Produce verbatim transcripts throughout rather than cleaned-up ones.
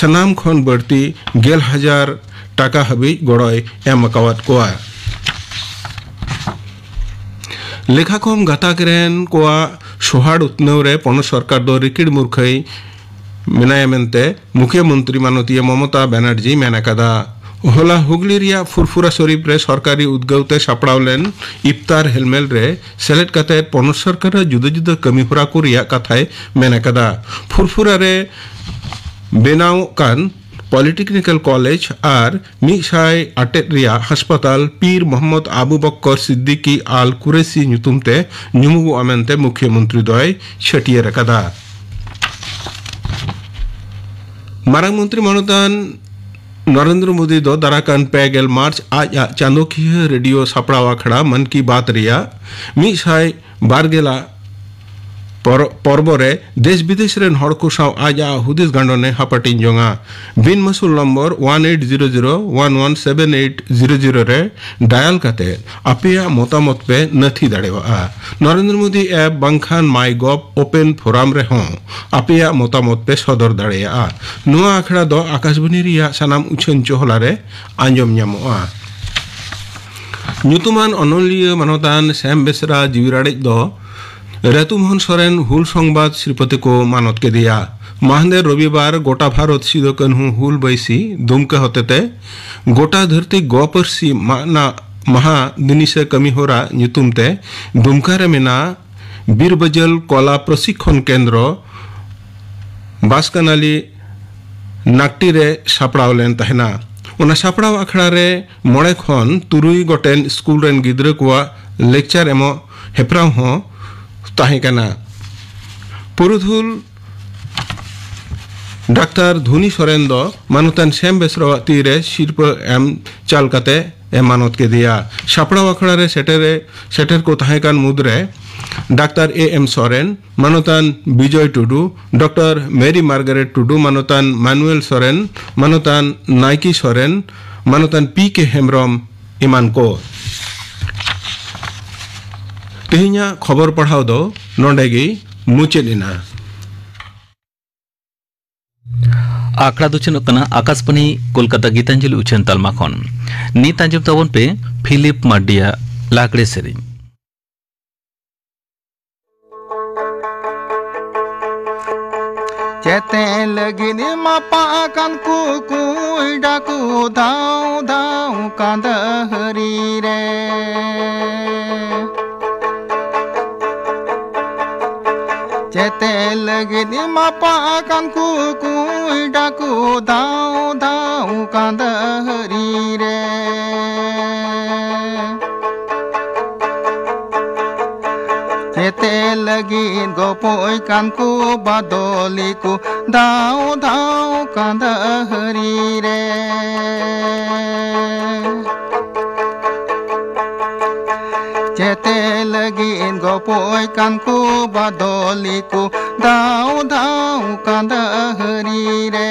ᱥᱟᱱᱟᱢ ᱠᱷᱚᱱ ᱵᱟᱹᱲᱛᱤ ᱜᱮᱞ ᱦᱟᱡᱟᱨ ᱴᱟᱠᱟ ᱦᱟᱹᱵᱤᱡ ᱜᱚᱲᱚᱭ ᱮᱢ ᱟᱠᱟᱣᱟᱫ ᱠᱚᱣᱟ᱾ ᱞᱮᱠᱷᱟ ᱠᱚᱢ ᱜᱟᱛᱟᱠ ᱨᱮᱱ ᱠᱚᱣᱟᱜ ᱥᱚᱦᱟᱲ ᱩᱛᱱᱟᱹᱣ ᱨᱮ ᱯᱚᱱᱚᱛ ᱥᱚᱨᱠᱟᱨ ᱫᱚ ᱨᱤᱠᱤᱲ ᱢᱩᱨᱠᱷᱟᱹᱭ ᱢᱮᱱᱟᱭᱟ ᱢᱮᱱᱛᱮ ᱢᱩᱠᱷᱭᱟᱹ ᱢᱚᱱᱛᱨᱤ ᱢᱟᱱᱚᱛᱤᱭᱟᱹ ᱢᱚᱢᱚᱛᱟ ᱵᱟᱱᱟᱨᱡᱤ ᱢᱮᱱ ᱟᱠᱟᱫᱟ᱾ ᱦᱚᱞᱟ ᱦᱩᱜᱽᱞᱤ ᱨᱮᱭᱟᱜ ᱯᱷᱩᱨᱯᱷᱩᱨᱟ ᱥᱚᱨᱤᱯ ᱨᱮ ᱥᱚᱨᱠᱟᱨᱤ ᱩᱫᱽᱜᱟᱹᱣ ᱛᱮ ᱥᱟᱯᱲᱟᱣ ᱞᱮᱱ ᱤᱯᱛᱟᱨ ᱦᱮᱞᱢᱮᱞ ᱨᱮ ᱥᱮᱞᱮᱫ ᱠᱟᱛᱮ ᱯᱚᱱᱚᱛ ᱥᱚᱨᱠᱟᱨᱟᱜ ᱡᱩᱫᱟᱹ ᱡᱩᱫᱟᱹ ᱠᱟᱹᱢᱤ ᱦᱚᱨᱟ ᱠᱚ ᱨᱮᱭᱟᱜ ᱠᱟᱛᱷᱟᱭ ᱢᱮᱱ ᱟᱠᱟᱫᱟ᱾ ᱯᱷᱩᱨᱯᱷᱩᱨᱟ ᱨᱮ ᱵᱮᱱᱟᱣᱚᱜ ᱠᱟᱱ ᱯᱚᱞᱤᱴᱮᱠᱱᱤᱠᱮᱞ ᱠᱚᱞᱮᱡᱽ ᱟᱨ ᱢᱤᱫ ᱥᱟᱭ ᱟᱴᱮᱫ ᱨᱮᱭᱟᱜ ᱦᱟᱥᱯᱟᱛᱟᱞ ᱯᱤᱨ ᱢᱚᱦᱚᱢᱢᱚᱫᱽ ᱟᱵᱩ ᱵᱚᱠᱠᱚᱨ ᱥᱤᱫᱫᱤᱠᱤ ᱟᱞ ᱠᱩᱨᱮᱥᱤ ᱧᱩᱛᱩᱢ ᱛᱮ ᱧᱩᱢᱩᱜᱚᱜᱼᱟ ᱢᱮᱱᱛᱮ ᱢᱩᱠᱷᱭᱟᱹ ᱢᱚᱱᱛᱨᱤ ᱫᱚᱭ ᱪᱷᱟᱹᱴᱭᱟᱹᱨ ᱟᱠᱟᱫᱟ᱾ ᱢᱟᱨᱟᱝ ᱢᱚᱱᱛᱨᱤ ᱢᱟᱱᱚᱛᱟᱱ ᱱᱚᱨᱮᱱᱫᱨᱚ ᱢᱳᱫᱤ ᱫᱚ ᱫᱟᱨᱟᱠᱟᱱ ᱯᱮ ᱜᱮᱞ ᱢᱟᱨᱪ ᱟᱡ ᱟᱜ ᱪᱟᱸᱫᱚᱠᱤᱭᱟᱹ ᱨᱮᱰᱤᱭᱳ ᱥᱟᱯᱲᱟᱣ ᱟᱠᱷᱲᱟ ᱢᱚᱱ ᱠᱤ ᱵᱟᱛ ᱨᱮᱭᱟᱜ ᱢᱤᱫ ᱥᱟᱭ ᱵᱟᱨ ᱜᱮᱞ ᱟᱜ ᱯᱚᱨ-, ᱯᱚᱨᱵᱚ ᱨᱮ ᱫᱮᱥ ᱵᱤᱫᱮᱥ ᱨᱮᱱ ᱦᱚᱲ ᱠᱚ ᱥᱟᱶ ᱟᱡ ᱟᱜ ᱦᱩᱫᱤᱥ ᱜᱟᱸᱰᱚᱱ ᱮ ᱦᱟᱯᱟᱴᱤᱧ ᱡᱚᱝᱟ᱾ ᱵᱤᱱ ᱢᱟᱹᱥᱩᱞ number one eight zero zero one one seven eight zero zero ᱨᱮ ᱰᱟᱭᱟᱞ ᱠᱟᱛᱮ ᱟᱯᱮᱭᱟᱜ ᱢᱚᱛᱟᱢᱚᱛ ᱯᱮ ᱱᱟᱹᱛᱷᱤ ᱫᱟᱲᱮᱭᱟᱜᱼᱟ᱾ ᱱᱚᱨᱮᱱᱫᱨᱚ ᱢᱳᱫᱤ ᱮᱯ ᱵᱟᱝᱠᱷᱟᱱ ᱢᱟᱭ ᱜᱚᱵᱷ ᱳᱯᱮᱱ ᱯᱷᱳᱨᱟᱢ ᱨᱮᱦᱚᱸ ᱟᱯᱮᱭᱟᱜ ᱢᱚᱛᱟᱢᱚᱛ ᱯᱮ ᱥᱚᱫᱚᱨ ᱫᱟᱲᱮᱭᱟᱜᱼᱟ᱾ ᱱᱚᱣᱟ ᱟᱠᱷᱲᱟ ᱫᱚ ᱟᱠᱟᱥᱵᱟᱱᱤ ᱨᱮᱭᱟᱜ ᱥᱟᱱᱟᱢ ᱩᱪᱷᱟᱹᱱ ᱪᱚᱦᱞᱟ ᱨᱮ ᱟᱸᱡᱚᱢ ᱧᱟᱢᱚᱜᱼᱟ᱾ ᱧᱩᱛᱩᱢᱟᱱ ᱚᱱᱚᱞᱤᱭᱟᱹ ᱢᱟᱱᱚᱛᱟᱱ ᱥᱮᱢ ᱵᱮᱥᱨᱟ ᱡᱤᱣᱤᱨᱟᱲᱮᱡ ᱫᱚ ᱨᱟᱹᱛᱩ ᱢᱳᱦᱚᱱ ᱥᱚᱨᱮᱱ ᱦᱩᱞ ᱥᱚᱝᱵᱟᱫ ᱥᱨᱤᱯᱚᱛᱤ ᱠᱚ ᱢᱟᱱᱚᱛ ᱠᱮᱫᱮᱭᱟ᱾ ᱢᱟᱦᱫᱮᱨ ᱨᱚᱵᱤᱵᱟᱨ ᱜᱚᱴᱟ ᱵᱷᱟᱨᱚᱛ ᱥᱤᱫᱚ ᱠᱟᱹᱱᱦᱩ ᱦᱩᱞ ᱵᱟᱹᱭᱥᱤ ᱫᱩᱢᱠᱟᱹ ᱦᱚᱛᱮᱛᱮ ᱜᱚᱴᱟ ᱫᱷᱟᱹᱨᱛᱤ ᱜᱚ ᱯᱟᱹᱨᱥᱤ ᱢᱟᱦᱱᱟ-, ᱢᱟᱦᱟ ᱫᱤᱱᱤᱥᱟᱹ ᱠᱟᱹᱢᱤ ᱦᱚᱨᱟ ᱧᱩᱛᱩᱢ ᱛᱮ ᱫᱩᱢᱠᱟ ᱨᱮ ᱢᱮᱱᱟᱜ ᱵᱤᱨ ᱵᱟᱹᱡᱟᱹᱞ ᱠᱚᱞᱟ ᱯᱨᱚᱥᱤᱠᱠᱷᱚᱱ ᱠᱮᱱᱫᱨᱚ ᱵᱟᱥᱠᱟᱱᱟᱞᱤ ᱱᱟᱠᱴᱤ ᱨᱮ ᱥᱟᱯᱲᱟᱣ ᱞᱮᱱ ᱛᱟᱦᱮᱱᱟ᱾ ᱚᱱᱟ ᱥᱟᱯᱲᱟᱣ ᱟᱠᱷᱲᱟ ᱨᱮ ᱢᱚᱬᱮ ᱠᱷᱚᱱ ᱛᱩᱨᱩᱭ ᱜᱚᱴᱮᱱ ᱥᱠᱩᱞ ᱨᱮᱱ ᱜᱤᱫᱽᱨᱟᱹ ᱠᱚᱣᱟᱜ ᱞᱮᱠᱪᱟᱨ ᱮᱢᱚᱜ ᱦᱮᱯᱨᱟᱣ ᱦᱚᱸ ᱛᱟᱦᱮᱸ ᱠᱟᱱᱟ᱾ ᱯᱩᱨᱩᱫᱷᱩᱞ ᱰᱟᱠᱛᱟᱨ ᱫᱷᱩᱱᱤ ᱥᱚᱨᱮᱱ ᱫᱚ ᱢᱟᱱᱚᱛᱟᱱ ᱥᱮᱢ ᱵᱮᱥᱨᱟᱣᱟᱜ ᱛᱤᱨᱮ ᱥᱤᱨᱯᱟᱹ ᱮᱢ ᱪᱟᱞ ᱠᱟᱛᱮ ᱮ ᱢᱟᱱᱚᱛ ᱠᱮᱫᱮᱭᱟ᱾ ᱥᱟᱯᱲᱟᱣ ᱟᱠᱷᱲᱟ ᱨᱮ ᱥᱮᱴᱮᱨ, ᱥᱮᱴᱮᱨ ᱠᱚ ᱛᱟᱦᱮᱸ ᱠᱟᱱ ᱢᱩᱫᱽᱨᱮ ᱰᱟᱠᱛᱟᱨ ᱮ ᱮᱢ ᱥᱚᱨᱮᱱ, ᱢᱟᱱᱚᱛᱟᱱ ᱵᱤᱡᱚᱭ ᱴᱩᱰᱩ, ᱰᱚᱠᱴᱚᱨ ᱢᱮᱨᱤ ᱢᱟᱨᱜᱟᱨᱮᱴ ᱴᱩᱰᱩ, ᱢᱟᱱᱚᱛᱟᱱ ᱢᱟᱱᱩᱭᱮᱞ ᱥᱚᱨᱮᱱ, ᱢᱟᱱᱚᱛᱟᱱ ᱱᱟᱭᱠᱤ ᱥᱚᱨᱮᱱ, ᱢᱟᱱᱚᱛᱟᱱ ᱯᱤ ᱠᱮ ᱦᱮᱢᱵᱨᱚᱢ ᱮᱢᱟᱱ ᱠᱚ᱾ ᱛᱮᱦᱮᱧᱟᱜ ᱠᱷᱚᱵᱚᱨ ᱯᱟᱲᱦᱟᱣ ᱫᱚ ᱱᱚᱰᱮ ᱜᱮ ᱢᱩᱪᱟᱹᱫ ᱮᱱᱟ᱾ ᱟᱠᱷᱲᱟ ᱫᱚ ᱪᱮᱫᱚᱜ ᱠᱟᱱᱟ ᱟᱠᱟᱥᱵᱟᱱᱤ ᱠᱳᱞᱠᱟᱛᱟ ᱜᱤᱛᱟᱧᱡᱚᱞᱤ ᱩᱪᱷᱟᱹᱱ ᱛᱟᱞᱢᱟ ᱠᱷᱚᱱ᱾ ᱱᱤᱛ ᱟᱸᱡᱚᱢ ᱛᱟᱵᱚᱱ ᱯᱮ ᱯᱷᱤᱞᱤᱯ ᱢᱟᱨᱰᱤᱭᱟᱜ ᱞᱟᱜᱽᱲᱮ ᱥᱮᱨᱮᱧ᱾ ᱪᱮᱛᱮ ᱞᱟᱹᱜᱤᱫ ᱢᱟᱯᱟ ᱟᱠᱟᱱ ᱠᱩᱠᱩᱭ ᱰᱟᱠᱩ ᱫᱷᱟᱣ ᱫᱷᱟᱣ ᱠᱟᱸᱫᱟᱦᱟᱹᱨᱤ ᱨᱮ᱾ ᱪᱮᱛᱮ ᱞᱟᱹᱜᱤᱫ ᱢᱟᱯᱟ ᱟᱠᱟᱱ ᱠᱩᱠᱩᱭ ᱰᱟᱠᱩ ᱫᱷᱟᱣ ᱫᱷᱟᱣ ᱠᱟᱸᱫᱟᱦᱟᱹᱨᱤ ᱨᱮ᱾ ᱪᱮᱛᱮ ᱞᱟᱹᱜᱤᱫ ᱜᱚᱯᱚᱡ ᱠᱟᱱ ᱠᱚ ᱵᱟᱫᱚᱞᱤ ᱠᱚ ᱫᱷᱟᱣ ᱫᱷᱟᱣ ᱠᱟᱸᱫᱟᱦᱟᱹᱨᱤ ᱨᱮ᱾ ᱪᱮᱛᱮ ᱞᱟᱹᱜᱤᱫ ᱜᱚᱯᱚᱡ ᱠᱟᱱ ᱠᱚ ᱵᱟᱫᱚᱞᱤ ᱠᱚ ᱫᱷᱟᱣ ᱫᱷᱟᱣ ᱠᱟᱸᱫᱟᱦᱟᱹᱨᱤ ᱨᱮ᱾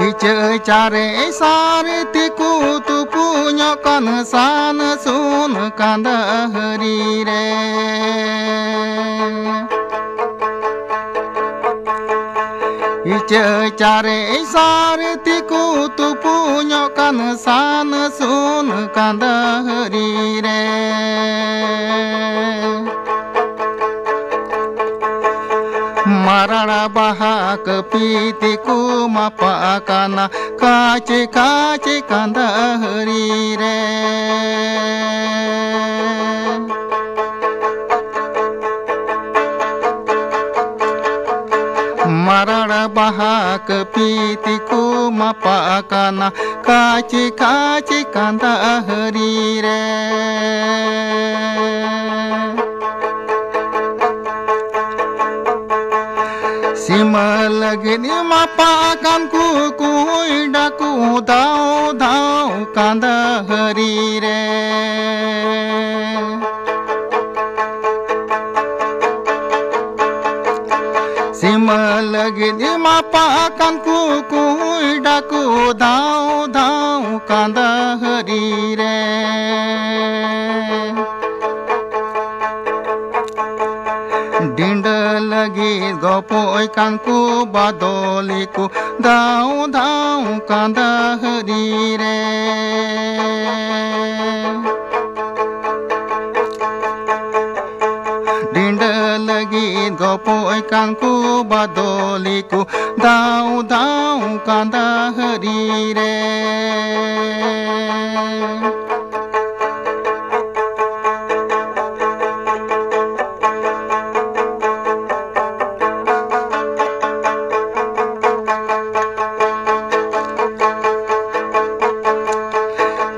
ᱤᱪᱟᱹ ᱪᱟᱨᱮ ᱥᱟᱨ ᱛᱤᱠᱩ ᱛᱩᱯᱩᱧᱚᱜ ᱠᱟᱱ ᱥᱟᱱ ᱥᱩᱱ ᱠᱟᱸᱫᱟᱦᱟᱹᱨᱤ ᱨᱮ᱾ ᱤᱪᱟᱹ ᱪᱟᱨᱮ ᱥᱟᱨ ᱛᱤᱠᱩ ᱛᱩᱯᱩᱧᱚᱜ ᱠᱟᱱ ᱥᱟᱱ ᱥᱩᱱ ᱠᱟᱸᱫᱟᱦᱟᱹᱨᱤ ᱨᱮ᱾ ᱢᱟᱨᱟᱲᱟ ᱵᱟᱦᱟ ᱠᱟᱹᱯᱤ ᱛᱤᱠᱩ ᱢᱟᱯᱟ ᱟᱠᱟᱱᱟ ᱠᱟᱪᱮ ᱠᱟᱪᱮ ᱠᱟᱸᱫᱟᱦᱟᱹᱨᱤ ᱨᱮ᱾ ᱢᱟᱨᱟᱲ ᱵᱟᱦᱟ ᱠᱟᱹᱯᱤ ᱛᱤᱠᱩ ᱢᱟᱯᱟ ᱟᱠᱟᱱᱟ ᱠᱟᱪᱮ ᱠᱟᱪᱮ ᱠᱟᱸᱫᱟ ᱦᱟᱹᱨᱤ ᱨᱮ᱾ ᱥᱤᱢᱟᱹ ᱞᱟᱹᱜᱤᱫ ᱢᱟᱯᱟ ᱟᱠᱟᱱ ᱠᱩ ᱠᱩᱭ ᱰᱟᱠᱩ ᱫᱷᱟᱣ ᱫᱷᱟᱣ ᱠᱟᱸᱫᱟ ᱦᱟᱹᱨᱤ ᱨᱮ᱾ ᱥᱤᱢᱟᱹ ᱞᱟᱹᱜᱤᱫ ᱢᱟᱯᱟ ᱟᱠᱟᱱ ᱠᱩ ᱠᱩᱭ ᱠᱚ ᱫᱷᱟᱣ ᱫᱷᱟᱣ ᱠᱟᱸᱫᱟ ᱦᱟᱹᱨᱤ ᱨᱮ᱾ ᱰᱤᱸᱰᱟᱹ ᱞᱟᱹᱜᱤᱫ ᱜᱚᱯᱚᱡ ᱠᱟᱱ ᱠᱚ ᱵᱟᱫᱚᱞᱤ ᱠᱚ ᱫᱷᱟᱣ ᱫᱷᱟᱣ ᱠᱟᱸᱫᱟ ᱦᱟᱹᱨᱤ ᱨᱮ᱾ ᱰᱤᱸᱰᱟᱹ ᱞᱟᱹᱜᱤᱫ ᱜᱚᱯᱚᱡ ᱠᱟᱱ ᱠᱚ ᱵᱟᱫᱚᱞᱤ ᱠᱚ ᱫᱷᱟᱣ ᱫᱷᱟᱣ ᱠᱟᱸᱫᱟ ᱦᱟᱹᱨᱤ ᱨᱮ᱾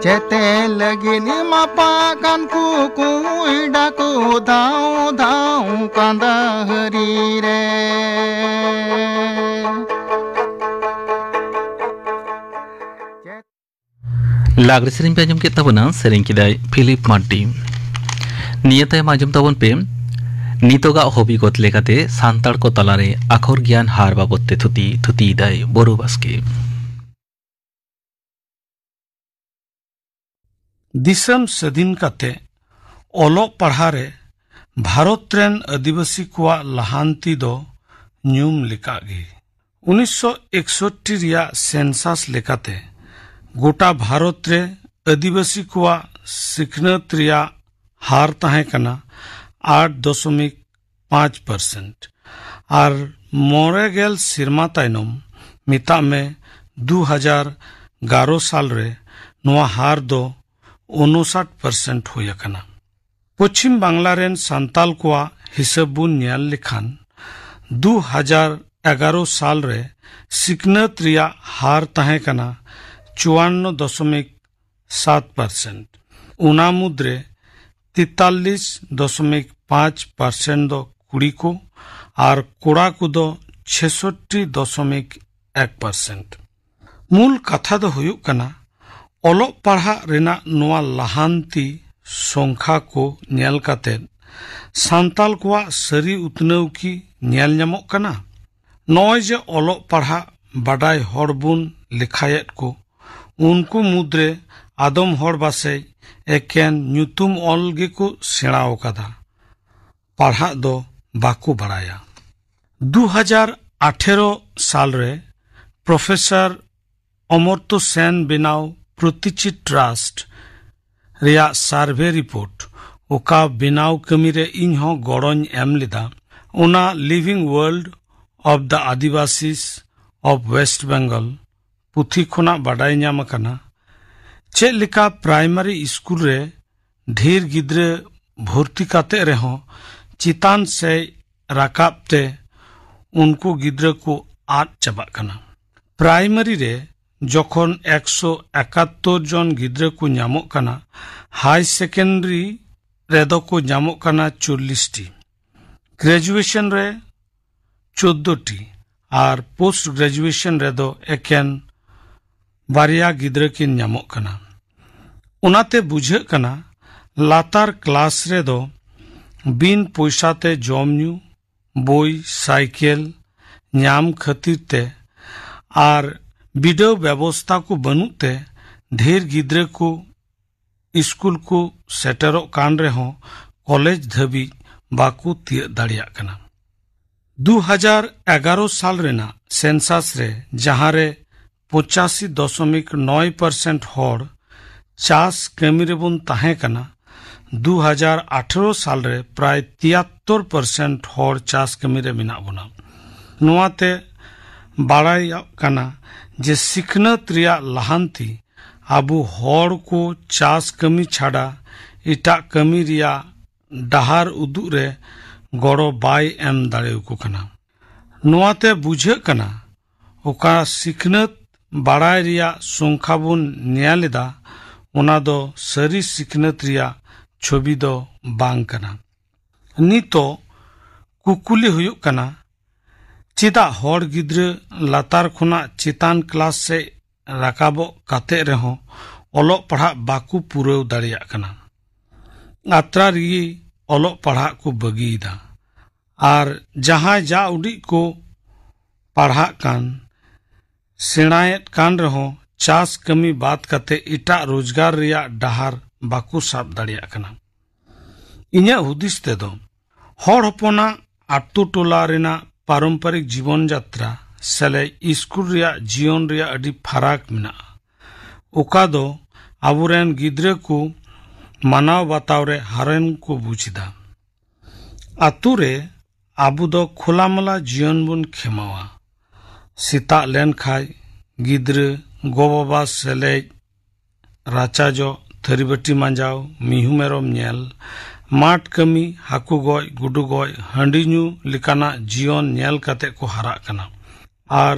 ᱪᱮᱛᱮ ᱞᱟᱹᱜᱤᱫ ᱮᱢᱟᱯᱟ ᱠᱟᱱ ᱠᱚ ᱠᱩᱭᱰᱟ ᱠᱚ ᱫᱷᱟᱣ ᱫᱷᱟᱣ ᱠᱟᱸᱫᱟ ᱦᱟᱹᱨᱤ ᱨᱮ᱾ ᱞᱟᱜᱽᱲᱮ ᱥᱮᱨᱮᱧ ᱯᱮ ᱟᱸᱡᱚᱢ ᱠᱮᱫ ᱛᱟᱵᱚᱱᱟ, ᱥᱮᱨᱮᱧ ᱠᱮᱫᱟᱭ ᱯᱷᱤᱞᱤᱯ ᱢᱟᱨᱰᱤ᱾ ᱱᱤᱭᱟᱹ ᱛᱟᱭᱚᱢ ᱟᱸᱡᱚᱢ ᱛᱟᱵᱚᱱ ᱯᱮ ᱱᱤᱛᱚᱜᱟᱜ ᱦᱚᱵᱤᱜᱚᱛ ᱞᱮᱠᱟᱛᱮ ᱥᱟᱱᱛᱟᱲ ᱠᱚ ᱛᱟᱞᱟᱨᱮ ᱟᱠᱷᱚᱨ ᱜᱮᱭᱟᱱ ᱦᱟᱨ ᱵᱟᱵᱚᱫ ᱛᱮ ᱛᱷᱩᱛᱤ, ᱛᱷᱩᱛᱤᱭᱮᱫᱟᱭ ᱵᱚᱨᱩ ᱵᱟᱥᱠᱮ᱾ ᱫᱤᱥᱚᱢ ᱥᱟᱹᱫᱷᱤᱱ ᱠᱟᱛᱮ ᱚᱞᱚᱜ ᱯᱟᱲᱦᱟᱣ ᱨᱮ ᱵᱷᱟᱨᱚᱛ ᱨᱮᱱ ᱟᱹᱫᱤᱵᱟᱹᱥᱤ ᱠᱚᱣᱟᱜ ᱞᱟᱦᱟᱱᱛᱤ ᱫᱚ ᱧᱩᱢ ᱞᱮᱠᱟᱜ ᱜᱮ᱾ ᱩᱱᱤᱥᱥᱚ ᱮᱠᱥᱚᱴᱴᱤ ᱨᱮᱭᱟᱜ ᱥᱮᱱᱥᱟᱥ ᱞᱮᱠᱟᱛᱮ ᱜᱚᱴᱟ ᱵᱷᱟᱨᱚᱛ ᱨᱮ ᱟᱹᱫᱤᱵᱟᱹᱥᱤ ᱠᱚᱣᱟᱜ ᱥᱤᱠᱷᱱᱟᱹᱛ ᱨᱮᱭᱟᱜ ᱦᱟᱨ ᱛᱟᱦᱮᱸ ᱠᱟᱱᱟ ᱟᱴ ᱫᱚᱥᱚᱢᱤᱠ ᱯᱟᱸᱪ ᱯᱟᱨᱥᱮᱱᱴ ᱟᱨ ᱢᱚᱬᱮ ᱜᱮᱞ ᱥᱮᱨᱢᱟ ᱛᱟᱭᱱᱚᱢ, ᱢᱮᱛᱟᱜ ᱢᱮ ᱫᱩ ᱦᱟᱡᱟᱨ ᱮᱜᱟᱨᱚ ᱥᱟᱞ ᱨᱮ, ᱱᱚᱣᱟ ᱦᱟᱨ ᱫᱚ ᱩᱱᱩᱥᱟᱴ ᱯᱟᱨᱥᱮᱱᱴ ᱦᱩᱭ ᱟᱠᱟᱱᱟ᱾ ᱯᱚᱪᱷᱤᱢ ᱵᱟᱝᱞᱟ ᱨᱮᱱ ᱥᱟᱱᱛᱟᱞ ᱠᱚᱣᱟᱜ ᱦᱤᱥᱟᱹᱵ ᱵᱚᱱ ᱧᱮᱞ ᱞᱮᱠᱷᱟᱱ, ᱫᱩ ᱦᱟᱡᱟᱨ ᱮᱜᱟᱨᱚ ᱥᱟᱞ ᱨᱮ ᱥᱤᱠᱷᱱᱟᱹᱛ ᱨᱮᱭᱟᱜ ᱦᱟᱨ ᱛᱟᱦᱮᱸ ᱠᱟᱱᱟ ᱪᱩᱣᱟᱱᱱᱚ ᱫᱚᱥᱚᱢᱤᱠ ᱥᱟᱛ ᱯᱟᱨᱥᱮᱱᱴ᱾ ᱚᱱᱟ ᱢᱩᱫᱽᱨᱮ ᱛᱮᱛᱟᱞᱞᱤᱥ ᱫᱚᱥᱚᱢᱤᱠ ᱯᱟᱸᱪ ᱯᱟᱨᱥᱮᱱᱴ ᱫᱚ ᱠᱩᱲᱤ ᱠᱚ ᱟᱨ ᱠᱚᱲᱟ ᱠᱚᱫᱚ ᱪᱷᱮᱥᱚᱴᱴᱤ ᱫᱚᱥᱚᱢᱤᱠ ᱮᱠ ᱯᱟᱨᱥᱮᱱᱴ᱾ ᱢᱩᱞ ᱠᱟᱛᱷᱟ ᱫᱚ ᱦᱩᱭᱩᱜ ᱠᱟᱱᱟ, ᱚᱞᱚᱜ ᱯᱟᱲᱦᱟᱜ ᱨᱮᱱᱟᱜ ᱱᱚᱣᱟ ᱞᱟᱦᱟᱱᱛᱤ ᱥᱚᱝᱠᱷᱟ ᱠᱚ ᱧᱮᱞ ᱠᱟᱛᱮ ᱥᱟᱱᱛᱟᱞ ᱠᱚᱣᱟᱜ ᱥᱟᱹᱨᱤ ᱩᱛᱱᱟᱹᱣ ᱠᱤ ᱧᱮᱞ ᱧᱟᱢᱚᱜ ᱠᱟᱱᱟ? ᱱᱚᱜᱼᱚᱭ ᱡᱮ ᱚᱞᱚᱜ ᱯᱟᱲᱦᱟᱜ ᱵᱟᱰᱟᱭ ᱦᱚᱲ ᱵᱚᱱ ᱞᱮᱠᱷᱟᱭᱮᱫ ᱠᱚ, ᱩᱱᱠᱩ ᱢᱩᱫᱽᱨᱮ ᱟᱫᱚᱢ ᱦᱚᱲ ᱵᱟᱥᱮᱡ ᱮᱠᱮᱱ ᱧᱩᱛᱩᱢ ᱚᱞ ᱜᱮᱠᱚ ᱥᱮᱬᱟᱣ ᱟᱠᱟᱫᱟ, ᱯᱟᱲᱦᱟᱜ ᱫᱚ ᱵᱟᱠᱚ ᱵᱟᱲᱟᱭᱟ᱾ ᱫᱩ ᱦᱟᱡᱟᱨ ᱟᱴᱷᱮᱨᱚ ᱥᱟᱞ ᱨᱮ ᱯᱨᱚᱯᱷᱮᱥᱚᱨ ᱚᱢᱚᱨᱛᱚ ᱥᱮᱱ ᱵᱮᱱᱟᱣ ᱯᱨᱚᱛᱤᱪᱤ ᱴᱨᱟᱥᱴ ᱨᱮᱭᱟᱜ ᱥᱟᱨᱵᱷᱮ ᱨᱤᱯᱳᱨᱴ, ᱚᱠᱟ ᱵᱮᱱᱟᱣ ᱠᱟᱹᱢᱤ ᱨᱮ ᱤᱧ ᱦᱚᱸ ᱜᱚᱲᱚᱧ ᱮᱢ ᱞᱮᱫᱟ, ᱚᱱᱟ Living World of the Adivasis of West Bengal ᱯᱩᱛᱷᱤ ᱠᱷᱚᱱᱟᱜ ᱵᱟᱰᱟᱭ ᱧᱟᱢ ᱟᱠᱟᱱᱟ, ᱪᱮᱫ ᱞᱮᱠᱟ ᱯᱨᱟᱭᱢᱟᱨᱤ ᱥᱠᱩᱞ ᱨᱮ ᱰᱷᱮᱨ ᱜᱤᱫᱽᱨᱟᱹ ᱵᱷᱚᱨᱛᱤ ᱠᱟᱛᱮ ᱨᱮᱦᱚᱸ ᱪᱮᱛᱟᱱ ᱥᱮᱫ ᱨᱟᱠᱟᱵ ᱛᱮ ᱩᱱᱠᱩ ᱜᱤᱫᱽᱨᱟᱹ ᱠᱚ ᱟᱫ ᱪᱟᱵᱟᱜ ᱠᱟᱱᱟ᱾ ᱯᱨᱟᱭᱢᱟᱨᱤ ᱨᱮ ᱡᱚᱠᱷᱚᱱ ᱮᱠᱥᱚ ᱮᱠᱟᱛᱛᱳᱨ ᱡᱚᱱ ᱜᱤᱫᱽᱨᱟᱹ ᱠᱚ ᱧᱟᱢᱚᱜ ᱠᱟᱱᱟ, ᱦᱟᱭ ᱥᱮᱠᱮᱱᱰᱟᱨᱤ ᱨᱮᱫᱚ ᱠᱚ ᱧᱟᱢᱚᱜ ᱠᱟᱱᱟ ᱪᱚᱞᱞᱤᱥ ᱴᱤ, ᱜᱨᱮᱡᱩᱭᱮᱥᱚᱱ ᱨᱮ ᱪᱳᱫᱽᱫᱳ ᱴᱤ ᱟᱨ ᱯᱳᱥᱴ ᱜᱨᱮᱡᱩᱭᱮᱥᱚᱱ ᱨᱮᱫᱚ ᱮᱠᱮᱱ ᱵᱟᱨᱭᱟ ᱜᱤᱫᱽᱨᱟᱹ ᱠᱤᱱ ᱧᱟᱢᱚᱜ ᱠᱟᱱᱟ᱾ ᱚᱱᱟᱛᱮ ᱵᱩᱡᱷᱟᱹᱜ ᱠᱟᱱᱟ, ᱞᱟᱛᱟᱨ ᱠᱞᱟᱥ ᱨᱮᱫᱚ ᱵᱤᱱ ᱯᱚᱭᱥᱟ ᱛᱮ ᱡᱚᱢ ᱧᱩ, ᱵᱳᱭ, ᱥᱟᱭᱠᱮᱞ ᱧᱟᱢ ᱠᱷᱟᱹᱛᱤᱨ ᱛᱮ ᱟᱨ ᱵᱤᱰᱟᱹᱣ ᱵᱮᱵᱚᱥᱛᱟ ᱠᱚ ᱵᱟᱹᱱᱩᱜ ᱛᱮ ᱰᱷᱮᱨ ᱜᱤᱫᱽᱨᱟᱹ ᱠᱚ ᱥᱠᱩᱞ ᱠᱚ ᱥᱮᱴᱮᱨᱚᱜ ᱠᱟᱱ ᱨᱮᱦᱚᱸ ᱠᱚᱞᱮᱡᱽ ᱫᱷᱟᱹᱵᱤᱡ ᱵᱟᱠᱚ ᱛᱤᱭᱟᱹᱜ ᱫᱟᱲᱮᱭᱟᱜ ᱠᱟᱱᱟ᱾ ᱫᱩ ᱦᱟᱡᱟᱨ ᱮᱜᱟᱨᱚ ᱥᱟᱞ ᱨᱮᱱᱟᱜ ᱥᱮᱱᱥᱟᱥ ᱨᱮ, ᱡᱟᱦᱟᱸ ᱨᱮ ᱯᱚᱸᱪᱟᱥᱤ ᱫᱚᱥᱚᱢᱤᱠ ᱱᱚᱭ ᱯᱟᱨᱥᱮᱱᱴ ᱦᱚᱲ ᱪᱟᱥ ᱠᱟᱹᱢᱤ ᱨᱮᱵᱚᱱ ᱛᱟᱦᱮᱸ ᱠᱟᱱᱟ, ᱫᱩ ᱦᱟᱡᱟᱨ ᱟᱴᱷᱮᱨᱚ ᱥᱟᱞ ᱨᱮ ᱯᱨᱟᱭ ᱛᱤᱭᱟᱛᱛᱳᱨ ᱯᱟᱨᱥᱮᱱᱴ ᱦᱚᱲ ᱪᱟᱥ ᱠᱟᱹᱢᱤ ᱨᱮ ᱢᱮᱱᱟᱜ ᱵᱚᱱᱟ᱾ ᱱᱚᱣᱟᱛᱮ ᱵᱟᱲᱟᱭᱚᱜ ᱠᱟᱱᱟ ᱡᱮ ᱥᱤᱠᱷᱱᱟᱹᱛ ᱨᱮᱭᱟᱜ ᱞᱟᱦᱟᱱᱛᱤ ᱟᱵᱚ ᱦᱚᱲ ᱠᱚ ᱪᱟᱥ ᱠᱟᱹᱢᱤ ᱪᱷᱟᱰᱟ ᱮᱴᱟᱜ ᱠᱟᱹᱢᱤ ᱨᱮᱭᱟᱜ ᱰᱟᱦᱟᱨ ᱩᱫᱩᱜ ᱨᱮ ᱜᱚᱲᱚ ᱵᱟᱭ ᱮᱢ ᱫᱟᱲᱮᱭᱟᱠᱚ ᱠᱟᱱᱟ᱾ ᱱᱚᱣᱟᱛᱮ ᱵᱩᱡᱷᱟᱹᱜ ᱠᱟᱱᱟ, ᱚᱠᱟ ᱥᱤᱠᱷᱱᱟᱹᱛ ᱵᱟᱲᱟᱭ ᱨᱮᱭᱟᱜ ᱥᱚᱝᱠᱷᱟ ᱵᱚᱱ ᱧᱮᱞ ᱮᱫᱟ, ᱚᱱᱟ ᱫᱚ ᱥᱟᱹᱨᱤ ᱥᱤᱠᱷᱱᱟᱹᱛ ᱨᱮᱭᱟᱜ ᱪᱷᱚᱵᱤ ᱫᱚ ᱵᱟᱝ ᱠᱟᱱᱟ᱾ ᱱᱤᱛᱚᱜ ᱠᱩᱠᱞᱤ ᱦᱩᱭᱩᱜ ᱠᱟᱱᱟ, ᱪᱮᱫᱟᱜ ᱦᱚᱲ ᱜᱤᱫᱽᱨᱟᱹ ᱞᱟᱛᱟᱨ ᱠᱷᱚᱱᱟᱜ ᱪᱮᱛᱟᱱ ᱠᱞᱟᱥ ᱥᱮᱫ ᱨᱟᱠᱟᱵᱚᱜ ᱠᱟᱛᱮ ᱨᱮᱦᱚᱸ ᱚᱞᱚᱜ ᱯᱟᱲᱦᱟᱜ ᱵᱟᱠᱚ ᱯᱩᱨᱟᱹᱣ ᱫᱟᱲᱮᱭᱟᱜ ᱠᱟᱱᱟ? ᱟᱛᱨᱟ ᱨᱮᱜᱮ ᱚᱞᱚᱜ ᱯᱟᱲᱦᱟᱜ ᱠᱚ ᱵᱟᱹᱜᱤᱭᱮᱫᱟ᱾ ᱟᱨ ᱡᱟᱦᱟᱸᱭ ᱡᱟ ᱩᱰᱤᱡ ᱠᱚ ᱯᱟᱲᱦᱟᱜ ᱠᱟᱱ, ᱥᱮᱬᱟᱭᱮᱫ ᱠᱟᱱ ᱨᱮᱦᱚᱸ ᱪᱟᱥ ᱠᱟᱹᱢᱤ ᱵᱟᱫ ᱠᱟᱛᱮ ᱮᱴᱟᱜ ᱨᱳᱡᱽᱜᱟᱨ ᱨᱮᱭᱟᱜ ᱰᱟᱦᱟᱨ ᱵᱟᱠᱚ ᱥᱟᱵ ᱫᱟᱲᱮᱭᱟᱜ ᱠᱟᱱᱟ᱾ ᱤᱧᱟᱹᱜ ᱦᱩᱫᱤᱥ ᱛᱮᱫᱚ ᱦᱚᱲ ᱦᱚᱯᱚᱱᱟᱜ ᱟᱛᱳ ᱴᱚᱞᱟ ᱨᱮᱱᱟᱜ ᱯᱟᱨᱚᱢᱯᱚᱨᱤᱠ ᱡᱤᱵᱚᱱ ᱡᱟᱛᱨᱟ ᱥᱮᱞᱮᱫ ᱥᱠᱩᱞ ᱨᱮᱭᱟᱜ ᱡᱤᱭᱚᱱ ᱨᱮᱭᱟᱜ ᱟᱹᱰᱤ ᱯᱷᱟᱨᱟᱠ ᱢᱮᱱᱟᱜᱼᱟ, ᱚᱠᱟ ᱫᱚ ᱟᱵᱚᱨᱮᱱ ᱜᱤᱫᱽᱨᱟᱹ ᱠᱚ ᱢᱟᱱᱟᱣ ᱵᱟᱛᱟᱣ ᱨᱮ ᱦᱟᱨᱚᱱ ᱠᱚ ᱵᱩᱡᱽ ᱮᱫᱟ᱾ ᱟᱛᱳ ᱨᱮ ᱟᱵᱚ ᱫᱚ ᱠᱷᱳᱞᱟᱢᱮᱞᱟ ᱡᱤᱭᱚᱱ ᱵᱚᱱ ᱠᱷᱮᱢᱟᱣᱟ᱾ ᱥᱮᱛᱟᱜ ᱞᱮᱱ ᱠᱷᱟᱡ ᱜᱤᱫᱽᱨᱟᱹ, ᱜᱚ-ᱵᱟᱵᱟ ᱥᱮᱞᱮᱫ, ᱨᱟᱪᱟ ᱡᱚᱜ, ᱛᱷᱟᱹᱨᱤ ᱵᱟᱹᱴᱤ ᱢᱟᱸᱡᱟᱣ, ᱢᱤᱦᱩ ᱢᱮᱨᱚᱢ ᱧᱮᱞ, ᱢᱟᱴ ᱠᱟᱹᱢᱤ, ᱦᱟᱹᱠᱩ ᱜᱚᱡ, ᱜᱩᱰᱩ ᱜᱚᱡ, ᱦᱟᱺᱰᱤ ᱧᱩ ᱞᱮᱠᱟᱱᱟᱜ ᱡᱤᱭᱚᱱ ᱧᱮᱞ ᱠᱟᱛᱮ ᱠᱚ ᱦᱟᱨᱟᱜ ᱠᱟᱱᱟ᱾ ᱟᱨ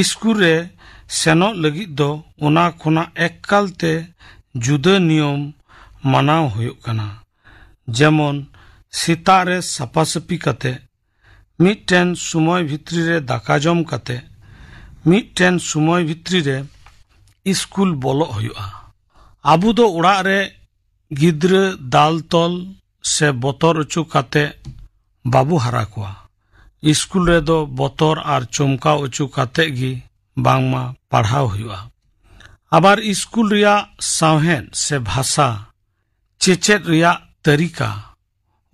ᱥᱠᱩᱞ ᱨᱮ ᱥᱮᱱᱚᱜ ᱞᱟᱹᱜᱤᱫ ᱫᱚ ᱚᱱᱟ ᱠᱷᱚᱱᱟᱜ ᱮᱠᱟᱞ ᱛᱮ ᱡᱩᱫᱟᱹ ᱱᱤᱭᱚᱢ ᱢᱟᱱᱟᱣ ᱦᱩᱭᱩᱜ ᱠᱟᱱᱟ᱾ ᱡᱮᱢᱚᱱ ᱥᱮᱛᱟᱜ ᱨᱮ ᱥᱟᱯᱟ ᱥᱟᱹᱯᱤ ᱠᱟᱛᱮ, ᱢᱤᱫᱴᱮᱱ ᱥᱚᱢᱚᱭ ᱵᱷᱤᱛᱨᱤ ᱨᱮ ᱫᱟᱠᱟ ᱡᱚᱢ ᱠᱟᱛᱮ, ᱢᱤᱫᱴᱮᱱ ᱥᱚᱢᱚᱭ ᱵᱷᱤᱛᱨᱤ ᱨᱮ ᱥᱠᱩᱞ ᱵᱚᱞᱚᱜ ᱦᱩᱭᱩᱜᱼᱟ᱾ ᱟᱵᱚ ᱫᱚ ᱚᱲᱟᱜ ᱨᱮ ᱜᱤᱫᱽᱨᱟᱹ ᱫᱟᱞ ᱛᱚᱞ ᱥᱮ ᱵᱚᱛᱚᱨ ᱦᱚᱪᱚ ᱠᱟᱛᱮ ᱵᱟᱵᱚ ᱦᱟᱨᱟ ᱠᱚᱣᱟ᱾ ᱥᱠᱩᱞ ᱨᱮᱫᱚ ᱵᱚᱛᱚᱨ ᱟᱨ ᱪᱚᱢᱠᱟᱣ ᱦᱚᱪᱚ ᱠᱟᱛᱮ ᱜᱮ ᱵᱟᱝᱢᱟ ᱯᱟᱲᱦᱟᱣ ᱦᱩᱭᱩᱜᱼᱟ᱾ ᱟᱵᱟᱨ ᱥᱠᱩᱞ ᱨᱮᱭᱟᱜ ᱥᱟᱶᱦᱮᱫ ᱥᱮ ᱵᱷᱟᱥᱟ, ᱪᱮᱪᱮᱫ ᱨᱮᱭᱟᱜ ᱛᱟᱹᱨᱤᱠᱟ,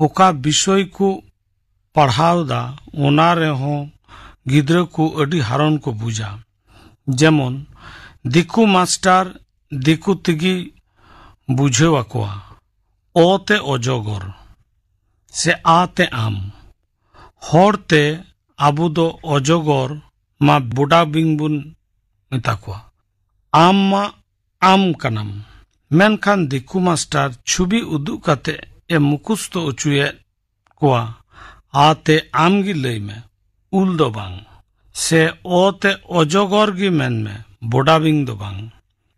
ᱚᱠᱟ ᱵᱤᱥᱚᱭ ᱠᱚ ᱯᱟᱲᱦᱟᱣ ᱫᱟ, ᱚᱱᱟ ᱨᱮᱦᱚᱸ ᱜᱤᱫᱽᱨᱟᱹ ᱠᱚ ᱟᱹᱰᱤ ᱦᱟᱨᱚᱱ ᱠᱚ ᱵᱩᱡᱟ᱾ ᱡᱮᱢᱚᱱ, ᱫᱤᱠᱩ ᱢᱟᱥᱴᱟᱨ ᱫᱤᱠᱩ ᱛᱮᱜᱮ ᱵᱩᱡᱷᱟᱹᱣ ᱟᱠᱚᱣᱟ, ᱚ ᱛᱮ ᱚᱡᱚᱜᱚᱨ ᱥᱮ ᱟ ᱛᱮ ᱟᱢ᱾ ᱦᱚᱲ ᱛᱮ ᱟᱵᱚ ᱫᱚ ᱚᱡᱚᱜᱚᱨ ᱢᱟ ᱵᱚᱰᱟ ᱵᱤᱧ ᱵᱚᱱ ᱢᱮᱛᱟ ᱠᱚᱣᱟ, ᱟᱢ ᱢᱟ ᱟᱢ ᱠᱟᱱᱟᱢ᱾ ᱢᱮᱱᱠᱷᱟᱱ ᱫᱤᱠᱩ ᱢᱟᱥᱴᱟᱨ ᱪᱷᱚᱵᱤ ᱩᱫᱩᱜ ᱠᱟᱛᱮ ᱮ ᱢᱩᱠᱷᱚᱥᱛᱚ ᱚᱪᱚᱭᱮᱫ ᱠᱚᱣᱟ, ᱟ ᱛᱮ ᱟᱢ ᱜᱮ ᱞᱟᱹᱭ ᱢᱮ, ᱩᱞ ᱫᱚ ᱵᱟᱝ, ᱥᱮ ᱚ ᱛᱮ ᱚᱡᱚᱜᱚᱨ ᱜᱮ ᱢᱮᱱ ᱢᱮ, ᱵᱚᱰᱟ ᱵᱤᱧ ᱫᱚ ᱵᱟᱝ᱾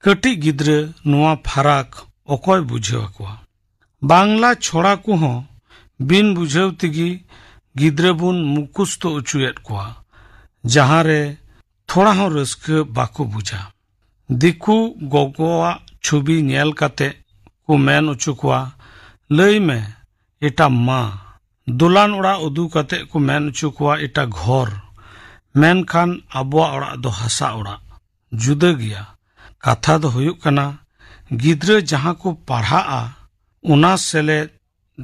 ᱠᱟᱹᱴᱤᱡ ᱜᱤᱫᱽᱨᱟᱹ ᱱᱚᱣᱟ ᱯᱷᱟᱨᱟᱠ ᱚᱠᱚᱭ ᱵᱩᱡᱷᱟᱹᱣ ᱟᱠᱚᱣᱟ? ᱵᱟᱝᱞᱟ ᱪᱷᱚᱲᱟ ᱠᱚᱦᱚᱸ ᱵᱤᱱ ᱵᱩᱡᱷᱟᱹᱣ ᱛᱮᱜᱮ ᱜᱤᱫᱽᱨᱟᱹ ᱵᱚᱱ ᱢᱩᱠᱷᱚᱥᱛᱚ ᱚᱪᱚᱭᱮᱫ ᱠᱚᱣᱟ, ᱡᱟᱦᱟᱸ ᱨᱮ ᱛᱷᱚᱲᱟ ᱦᱚᱸ ᱨᱟᱹᱥᱠᱟᱹ ᱵᱟᱠᱚ ᱵᱩᱡᱟ᱾ ᱫᱤᱠᱩ ᱜᱚᱜᱚᱣᱟᱜ ᱪᱷᱚᱵᱤ ᱧᱮᱞ ᱠᱟᱛᱮ ᱠᱚ ᱢᱮᱱ ᱚᱪᱚ ᱠᱚᱣᱟ, ᱞᱟᱹᱭ ᱢᱮ, ᱮᱴᱟ ᱢᱟ᱾ ᱫᱚᱞᱟᱱ ᱚᱲᱟᱜ ᱩᱫᱩᱜ ᱠᱟᱛᱮ ᱠᱚ ᱢᱮᱱ ᱚᱪᱚ ᱠᱚᱣᱟ, ᱮᱴᱟ ᱜᱷᱚᱨ᱾ ᱢᱮᱱᱠᱷᱟᱱ ᱟᱵᱚᱣᱟᱜ ᱚᱲᱟᱜ ᱫᱚ ᱦᱟᱥᱟ ᱚᱲᱟᱜ, ᱡᱩᱫᱟᱹ ᱜᱮᱭᱟ᱾ ᱠᱟᱛᱷᱟ ᱫᱚ ᱦᱩᱭᱩᱜ ᱠᱟᱱᱟ, ᱜᱤᱫᱽᱨᱟᱹ ᱡᱟᱦᱟᱸ ᱠᱚ ᱯᱟᱲᱦᱟᱜᱼᱟ, ᱚᱱᱟ ᱥᱮᱞᱮᱫ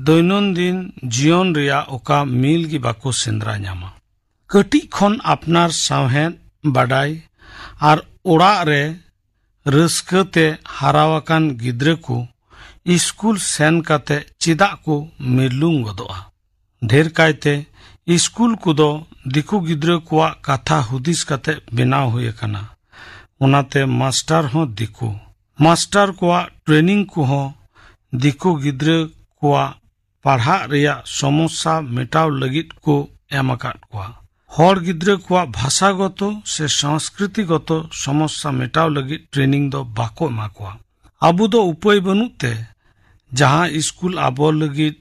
ᱫᱳᱭᱱᱚᱱᱫᱤᱱ ᱡᱤᱭᱚᱱ ᱨᱮᱭᱟᱜ ᱚᱠᱟ ᱢᱤᱞ ᱜᱮ ᱵᱟᱠᱚ ᱥᱮᱸᱫᱽᱨᱟ ᱧᱟᱢᱟ᱾ ᱠᱟᱹᱴᱤᱡ ᱠᱷᱚᱱ ᱟᱯᱱᱟᱨ ᱥᱟᱶᱦᱮᱫ ᱵᱟᱰᱟᱭ ᱟᱨ ᱚᱲᱟᱜ ᱨᱮ ᱨᱟᱹᱥᱠᱟᱹ ᱛᱮ ᱦᱟᱨᱟᱣᱟᱠᱟᱱ ᱜᱤᱫᱽᱨᱟᱹ ᱠᱚ ᱤᱥᱠᱩᱞ ᱥᱮᱱ ᱠᱟᱛᱮ ᱪᱮᱫᱟᱜ ᱠᱚ ᱢᱤᱨᱞᱩᱝ ᱜᱚᱫᱚᱜᱼᱟ? ᱰᱷᱮᱨ ᱠᱟᱭᱛᱮ ᱤᱥᱠᱩᱞ ᱠᱚᱫᱚ ᱫᱤᱠᱩ ᱜᱤᱫᱽᱨᱟᱹ ᱠᱚᱣᱟᱜ ᱠᱟᱛᱷᱟ ᱦᱩᱫᱤᱥ ᱠᱟᱛᱮ ᱵᱮᱱᱟᱣ ᱦᱩᱭ ᱟᱠᱟᱱᱟ᱾ ᱚᱱᱟᱛᱮ ᱢᱟᱥᱴᱟᱨ ᱦᱚᱸ ᱫᱤᱠᱩ᱾ ᱢᱟᱥᱴᱟᱨ ᱠᱚᱣᱟᱜ ᱴᱨᱮᱱᱤᱝ ᱠᱚᱦᱚᱸ ᱫᱤᱠᱩ ᱜᱤᱫᱽᱨᱟᱹ ᱠᱚᱣᱟᱜ ᱯᱟᱲᱦᱟᱜ ᱨᱮᱭᱟᱜ ᱥᱚᱢᱚᱥᱥᱟ ᱢᱮᱴᱟᱣ ᱞᱟᱹᱜᱤᱫ ᱠᱚ ᱮᱢ ᱟᱠᱟᱫ ᱠᱚᱣᱟ᱾ ᱦᱚᱲ ᱜᱤᱫᱽᱨᱟᱹ ᱠᱚᱣᱟᱜ ᱵᱷᱟᱥᱟᱜᱚᱛᱚ ᱥᱮ ᱥᱚᱝᱥᱠᱨᱤᱛᱤᱜᱚᱛᱚ ᱥᱚᱢᱚᱥᱥᱟ ᱢᱮᱴᱟᱣ ᱞᱟᱹᱜᱤᱫ ᱴᱨᱮᱱᱤᱝ ᱫᱚ ᱵᱟᱠᱚ ᱮᱢᱟ ᱠᱚᱣᱟ᱾ ᱟᱵᱚ ᱫᱚ ᱩᱯᱟᱹᱭ ᱵᱟᱹᱱᱩᱜ ᱛᱮ ᱡᱟᱦᱟᱸ ᱤᱥᱠᱩᱞ ᱟᱵᱚ ᱞᱟᱹᱜᱤᱫ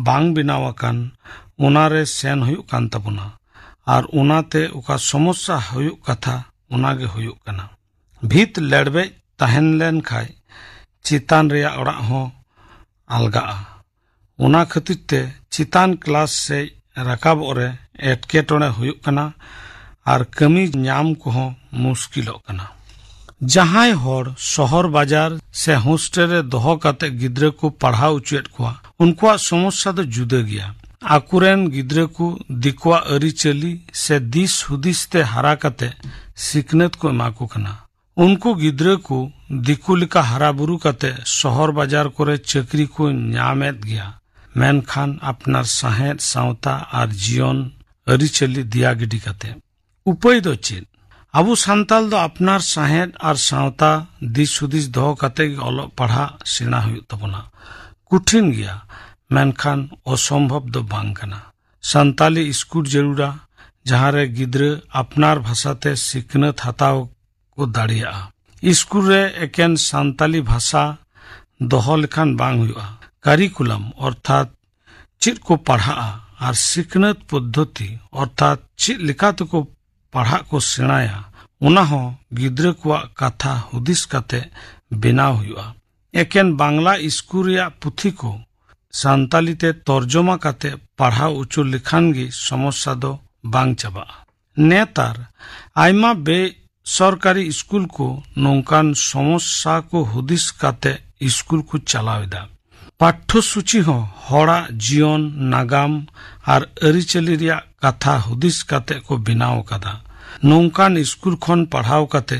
ᱵᱟᱝ ᱵᱮᱱᱟᱣ ᱟᱠᱟᱱ, ᱚᱱᱟ ᱨᱮ ᱥᱮᱱ ᱦᱩᱭᱩᱜ ᱠᱟᱱ ᱛᱟᱵᱚᱱᱟ᱾ ᱟᱨ ᱚᱱᱟᱛᱮ ᱚᱠᱟ ᱥᱚᱢᱚᱥᱥᱟ ᱦᱩᱭᱩᱜ ᱠᱟᱛᱷᱟ, ᱚᱱᱟ ᱜᱮ ᱦᱩᱭᱩᱜ ᱠᱟᱱᱟ᱾ ᱵᱷᱤᱛ ᱞᱮᱲᱵᱮᱡ ᱛᱟᱦᱮᱱ ᱞᱮᱱ ᱠᱷᱟᱡ ᱪᱮᱛᱟᱱ ᱨᱮᱭᱟᱜ ᱚᱲᱟᱜ ᱦᱚᱸ ᱟᱞᱜᱟᱜᱼᱟ᱾ ᱚᱱᱟ ᱠᱷᱟᱹᱛᱤᱨ ᱛᱮ ᱪᱮᱛᱟᱱ ᱠᱞᱟᱥ ᱥᱮᱡ ᱨᱟᱠᱟᱵᱚᱜ ᱨᱮ ᱮᱴᱠᱮᱴᱚᱬᱮ ᱦᱩᱭᱩᱜ ᱠᱟᱱᱟ ᱟᱨ ᱠᱟᱹᱢᱤ ᱧᱟᱢ ᱠᱚᱦᱚᱸ ᱢᱩᱥᱠᱤᱞᱚᱜ ᱠᱟᱱᱟ᱾ ᱡᱟᱦᱟᱸᱭ ᱦᱚᱲ ᱥᱚᱦᱚᱨ ᱵᱟᱡᱟᱨ ᱥᱮ ᱦᱳᱥᱴᱮᱞ ᱨᱮ ᱫᱚᱦᱚ ᱠᱟᱛᱮ ᱜᱤᱫᱽᱨᱟᱹ ᱠᱚ ᱯᱟᱲᱦᱟᱣ ᱚᱪᱚᱭᱮᱫ ᱠᱚᱣᱟ, ᱩᱱᱠᱩᱣᱟᱜ ᱥᱚᱢᱚᱥᱥᱟ ᱫᱚ ᱡᱩᱫᱟᱹ ᱜᱮᱭᱟ᱾ ᱟᱠᱚᱨᱮᱱ ᱜᱤᱫᱽᱨᱟᱹ ᱠᱚ ᱫᱤᱠᱩᱣᱟᱜ ᱟᱹᱨᱤᱪᱟᱹᱞᱤ ᱥᱮ ᱫᱤᱥ ᱦᱩᱫᱤᱥ ᱛᱮ ᱦᱟᱨᱟ ᱠᱟᱛᱮ ᱥᱤᱠᱷᱱᱟᱹᱛ ᱠᱚ ᱮᱢᱟ ᱠᱚ ᱠᱟᱱᱟ᱾ ᱩᱱᱠᱩ ᱜᱤᱫᱽᱨᱟᱹ ᱠᱚ ᱫᱤᱠᱩ ᱞᱮᱠᱟ ᱦᱟᱨᱟ ᱵᱩᱨᱩ ᱠᱟᱛᱮ ᱥᱚᱦᱚᱨ ᱵᱟᱡᱟᱨ ᱠᱚᱨᱮ ᱪᱟᱹᱠᱨᱤ ᱠᱚ ᱧᱟᱢᱮᱫ ᱜᱮᱭᱟ, ᱢᱮᱱᱠᱷᱟᱱ ᱟᱯᱱᱟᱨ ᱥᱟᱶᱦᱮᱫ, ᱥᱟᱶᱛᱟ ᱟᱨ ᱡᱤᱭᱚᱱ ᱟᱹᱨᱤᱪᱟᱹᱞᱤ ᱫᱮᱭᱟ ᱜᱤᱰᱤ ᱠᱟᱛᱮ᱾ ᱩᱯᱟᱹᱭ ᱫᱚ ᱪᱮᱫ? ᱟᱵᱚ ᱥᱟᱱᱛᱟᱞ ᱫᱚ ᱟᱯᱱᱟᱨ ᱥᱟᱶᱦᱮᱫ ᱟᱨ ᱥᱟᱶᱛᱟ ᱫᱤᱥ ᱦᱩᱫᱤᱥ ᱫᱚᱦᱚ ᱠᱟᱛᱮ ᱜᱮ ᱚᱞᱚᱜ ᱯᱟᱲᱦᱟᱜ ᱥᱮᱬᱟ ᱦᱩᱭᱩᱜ ᱛᱟᱵᱚᱱᱟ᱾ ᱠᱚᱴᱷᱤᱱ ᱜᱮᱭᱟ, ᱢᱮᱱᱠᱷᱟᱱ ᱚᱥᱚᱢᱵᱷᱚᱵ ᱫᱚ ᱵᱟᱝ ᱠᱟᱱᱟ᱾ ᱥᱟᱱᱛᱟᱞᱤ ᱤᱥᱠᱩᱞ ᱡᱟᱹᱨᱩᱲᱟ, ᱡᱟᱦᱟᱸ ᱨᱮ ᱜᱤᱫᱽᱨᱟᱹ ᱟᱯᱱᱟᱨ ᱵᱷᱟᱥᱟᱛᱮ ᱥᱤᱠᱷᱱᱟᱹᱛ ᱦᱟᱛᱟᱣ ᱠᱚ ᱫᱟᱲᱮᱭᱟᱜᱼᱟ᱾ ᱤᱥᱠᱩᱞ ᱨᱮ ᱮᱠᱮᱱ ᱥᱟᱱᱛᱟᱞᱤ ᱵᱷᱟᱥᱟ ᱫᱚᱦᱚ ᱞᱮᱠᱷᱟᱱ ᱵᱟᱝ ᱦᱩᱭᱩᱜᱼᱟ᱾ ᱠᱟᱨᱤᱠᱩᱞᱟᱢ ᱚᱨᱛᱷᱟᱛ ᱪᱮᱫ ᱠᱚ ᱯᱟᱲᱦᱟᱜᱼᱟ ᱟᱨ ᱥᱤᱠᱷᱱᱟᱹᱛ ᱯᱚᱫᱽᱫᱷᱚᱛᱤ ᱚᱨᱛᱷᱟᱛ ᱪᱮᱫ ᱞᱮᱠᱟ ᱛᱮᱠᱚ ᱯᱟᱲᱦᱟᱜ ᱠᱚ ᱥᱮᱬᱟᱭᱟ, ᱚᱱᱟ ᱦᱚᱸ ᱜᱤᱫᱽᱨᱟᱹ ᱠᱚᱣᱟᱜ ᱠᱟᱛᱷᱟ ᱦᱩᱫᱤᱥ ᱠᱟᱛᱮ ᱵᱮᱱᱟᱣ ᱦᱩᱭᱩᱜᱼᱟ᱾ ᱮᱠᱮᱱ ᱵᱟᱝᱞᱟ ᱤᱥᱠᱩᱞ ᱨᱮᱭᱟᱜ ᱯᱩᱛᱷᱤ ᱠᱚ ᱥᱟᱱᱛᱟᱞᱤ ᱛᱮ ᱛᱚᱨᱡᱚᱢᱟ ᱠᱟᱛᱮ ᱯᱟᱲᱦᱟᱣ ᱚᱪᱚ ᱞᱮᱠᱷᱟᱱ ᱜᱮ ᱥᱚᱢᱚᱥᱥᱟ ᱫᱚ ᱵᱟᱝ ᱪᱟᱵᱟᱜᱼᱟ᱾ ᱱᱮᱛᱟᱨ ᱟᱭᱢᱟ ᱵᱮᱥᱚᱨᱠᱟᱨᱤ ᱥᱠᱩᱞ ᱠᱚ ᱱᱚᱝᱠᱟᱱ ᱥᱚᱢᱚᱥᱥᱟ ᱠᱚ ᱦᱩᱫᱤᱥ ᱠᱟᱛᱮ ᱥᱠᱩᱞ ᱠᱚ ᱪᱟᱞᱟᱣ ᱮᱫᱟ᱾ ᱯᱟᱴᱷᱚᱥᱩᱪᱤ ᱦᱚᱸ ᱦᱚᱲᱟᱜ ᱡᱤᱭᱚᱱ, ᱱᱟᱜᱟᱢ ᱟᱨ ᱟᱹᱨᱤᱪᱟᱹᱞᱤ ᱨᱮᱭᱟᱜ ᱠᱟᱛᱷᱟ ᱦᱩᱫᱤᱥ ᱠᱟᱛᱮ ᱠᱚ ᱵᱮᱱᱟᱣ ᱟᱠᱟᱫᱟ᱾ ᱱᱚᱝᱠᱟᱱ ᱥᱠᱩᱞ ᱠᱷᱚᱱ ᱯᱟᱲᱦᱟᱣ ᱠᱟᱛᱮ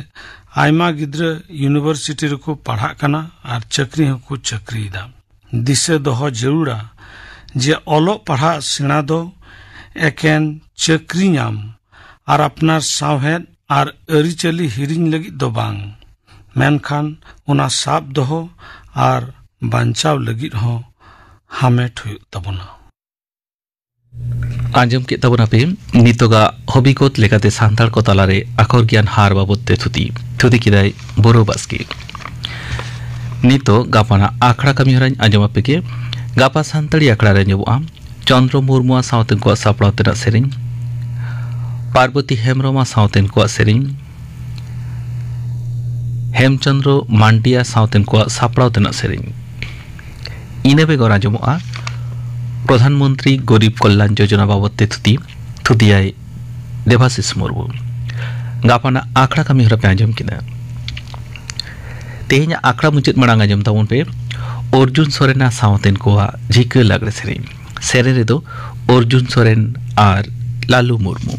ᱟᱭᱢᱟ ᱜᱤᱫᱽᱨᱟᱹ ᱤᱭᱩᱱᱤᱵᱷᱟᱨᱥᱤᱴᱤ ᱨᱮᱠᱚ ᱯᱟᱲᱦᱟᱜ ᱠᱟᱱᱟ ᱟᱨ ᱪᱟᱹᱠᱨᱤ ᱦᱚᱸᱠᱚ ᱪᱟᱹᱠᱨᱤᱭᱮᱫᱟ᱾ ᱫᱤᱥᱟᱹ ᱫᱚᱦᱚ ᱡᱟᱹᱨᱩᱲᱟ ᱡᱮ ᱚᱞᱚᱜ ᱯᱟᱲᱦᱟᱜ ᱥᱮᱬᱟ ᱫᱚ ᱮᱠᱮᱱ ᱪᱟᱹᱠᱨᱤ ᱧᱟᱢ ᱟᱨ ᱟᱯᱱᱟᱨ ᱥᱟᱶᱦᱮᱫ ᱟᱨ ᱟᱹᱨᱤᱪᱟᱹᱞᱤ ᱦᱤᱲᱤᱧ ᱞᱟᱹᱜᱤᱫ ᱫᱚ ᱵᱟᱝ, ᱢᱮᱱᱠᱷᱟᱱ ᱚᱱᱟ ᱥᱟᱵ ᱫᱚᱦᱚ ᱟᱨ ᱵᱟᱧᱪᱟᱣ ᱞᱟᱹᱜᱤᱫ ᱦᱚᱸ ᱦᱟᱢᱮᱴ ᱦᱩᱭᱩᱜ ᱛᱟᱵᱚᱱᱟ᱾ ᱟᱸᱡᱚᱢ ᱠᱮᱫ ᱛᱟᱵᱚᱱᱟᱯᱮ ᱱᱤᱛᱚᱜᱟᱜ ᱦᱚᱵᱤᱜᱚᱛ ᱞᱮᱠᱟᱛᱮ ᱥᱟᱱᱛᱟᱲ ᱠᱚ ᱛᱟᱞᱟᱨᱮ ᱟᱠᱷᱚᱨ ᱜᱮᱭᱟᱱ ᱦᱟᱨ ᱵᱟᱵᱚᱫ ᱛᱮ ᱛᱷᱩᱛᱤ᱾ ᱛᱷᱩᱛᱤ ᱠᱮᱫᱟᱭ ᱵᱳᱨᱳ ᱵᱟᱥᱠᱮ᱾ ᱱᱤᱛᱚᱜ ᱜᱟᱯᱟᱱᱟᱜ ᱟᱠᱷᱲᱟ ᱠᱟᱹᱢᱤ ᱦᱚᱨᱟᱧ ᱟᱸᱡᱚᱢ ᱟᱯᱮ ᱜᱮ᱾ ᱜᱟᱯᱟ ᱥᱟᱱᱛᱟᱲᱤ ᱟᱠᱷᱲᱟ ᱨᱮ ᱟᱸᱡᱚᱢᱚᱜᱼᱟ ᱪᱚᱱᱫᱨᱚ ᱢᱩᱨᱢᱩᱣᱟᱜ ᱥᱟᱶᱛᱮᱱ ᱠᱚᱣᱟᱜ ᱥᱟᱯᱲᱟᱣ ᱛᱮᱱᱟᱜ ᱥᱮᱨᱮᱧ, ᱯᱟᱨᱵᱚᱛᱤ ᱦᱮᱢᱵᱨᱚᱢᱟᱜ ᱥᱟᱶᱛᱮᱱ ᱠᱚᱣᱟᱜ ᱥᱮᱨᱮᱧ, ᱦᱮᱢᱪᱚᱱᱫᱨᱚ ᱢᱟᱱᱰᱤᱭᱟ ᱥᱟᱶᱛᱮᱱ ᱠᱚᱣᱟᱜ ᱥᱟᱯᱲᱟᱣ ᱛᱮᱱᱟᱜ ᱥᱮᱨᱮᱧ᱾ ᱤᱱᱟᱹ ᱵᱮᱜᱚᱨ ᱟᱸᱡᱚᱢᱚᱜᱼᱟ ᱯᱨᱚᱫᱷᱟᱱ ᱢᱚᱱᱛᱨᱤ ᱜᱚᱨᱤᱵ ᱠᱚᱞᱭᱟᱱ ᱡᱳᱡᱚᱱᱟ ᱵᱟᱵᱚᱫ ᱛᱮ ᱛᱷᱩᱛᱤ, ᱛᱷᱩᱛᱤᱭᱟᱭ ᱫᱮᱵᱟᱥᱤᱥ ᱢᱩᱨᱢᱩ᱾ ᱜᱟᱯᱟᱱᱟᱜ ᱟᱠᱷᱲᱟ ᱠᱟᱹᱢᱤ ᱦᱚᱨᱟ ᱯᱮ ᱟᱸᱡᱚᱢ ᱠᱮᱫᱟ᱾ ᱛᱮᱦᱮᱧᱟᱜ ᱟᱠᱷᱲᱟ ᱢᱩᱪᱟᱹᱫ ᱢᱟᱲᱟᱝ ᱟᱸᱡᱚᱢ ᱛᱟᱵᱚᱱ ᱯᱮ ᱚᱨᱡᱩᱱ ᱥᱚᱨᱮᱱᱟᱜ ᱥᱟᱶᱛᱮᱱ ᱠᱚᱣᱟᱜ ᱡᱷᱤᱠᱟᱹ ᱞᱟᱜᱽᱲᱮ ᱥᱮᱨᱮᱧ᱾ ᱥᱮᱨᱮᱧ ᱨᱮᱫᱚ ᱚᱨᱡᱩᱱ ᱥᱚᱨᱮᱱ ᱟᱨ ᱞᱟᱞᱩ ᱢᱩᱨᱢᱩ᱾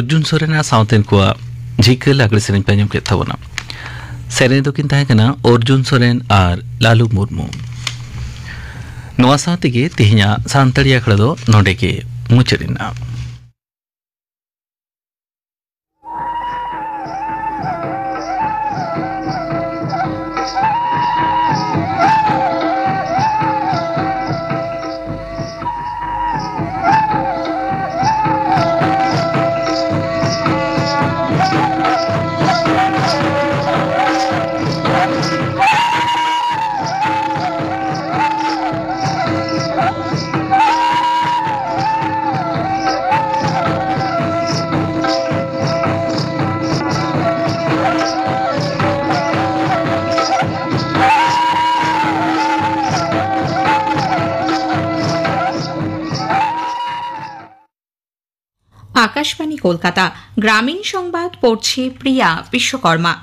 ᱚᱨᱡᱩᱱ ᱥᱚᱨᱮᱱᱟᱜ ᱥᱟᱶᱛᱮᱱ ᱠᱚᱣᱟᱜ ᱡᱷᱤᱠᱟᱹ ᱞᱟᱜᱽᱲᱮ ᱥᱮᱨᱮᱧ ᱯᱮ ᱟᱸᱡᱚᱢ ᱠᱮᱫ ᱛᱟᱵᱚᱱᱟ᱾ ᱥᱮᱨᱮᱧ ᱫᱚᱠᱤᱱ ᱛᱟᱦᱮᱸ ᱠᱟᱱᱟ ᱚᱨᱡᱩᱱ ᱥᱚᱨᱮᱱ ᱟᱨ ᱞᱟᱞᱩ ᱢᱩᱨᱢᱩ᱾ ᱱᱚᱣᱟ ᱥᱟᱶ ᱛᱮᱜᱮ ᱛᱮᱦᱮᱧᱟᱜ ᱥᱟᱱᱛᱟᱲᱤ ᱟᱠᱷᱲᱟ ᱫᱚ ᱱᱚᱰᱮ ᱜᱮ ᱢᱩᱪᱟᱹᱫ ᱮᱱᱟ᱾ আকাশবাণী কলকাতা। গ্রামীণ সংবাদ পড়ছি প্রিয়া বিশ্বকর্মা।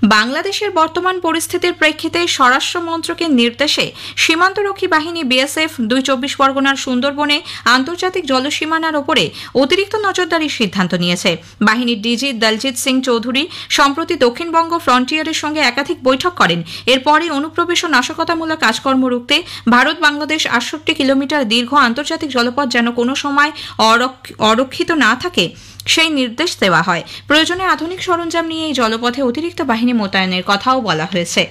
বাংলাদেশের বর্তমান পরিস্থিতির প্রেক্ষিতে স্বরাষ্ট্র মন্ত্রকের নির্দেশে সীমান্তরক্ষী বাহিনী বিএসএফ দুই চব্বিশ পরগনার সুন্দরবনে আন্তর্জাতিক জলসীমানার ওপরে অতিরিক্ত নজরদারির সিদ্ধান্ত নিয়েছে। বাহিনীর ডিজি দলজিৎ সিং চৌধুরী সম্প্রতি দক্ষিণবঙ্গ ফ্রন্টিয়ারের সঙ্গে একাধিক বৈঠক করেন। এরপরই অনুপ্রবেশ ও নাশকতামূলক কাজকর্ম রুখতে ভারত বাংলাদেশ আটষট্টি কিলোমিটার দীর্ঘ আন্তর্জাতিক জলপথ যেন কোনো সময় অরক্ষ-, অরক্ষিত না থাকে, সেই নির্দেশ দেওয়া হয়। প্রয়োজনে আধুনিক সরঞ্জাম নিয়ে এই জলপথে অতিরিক্ত বাহিনী মোতায়েনের কথাও বলা হয়েছে।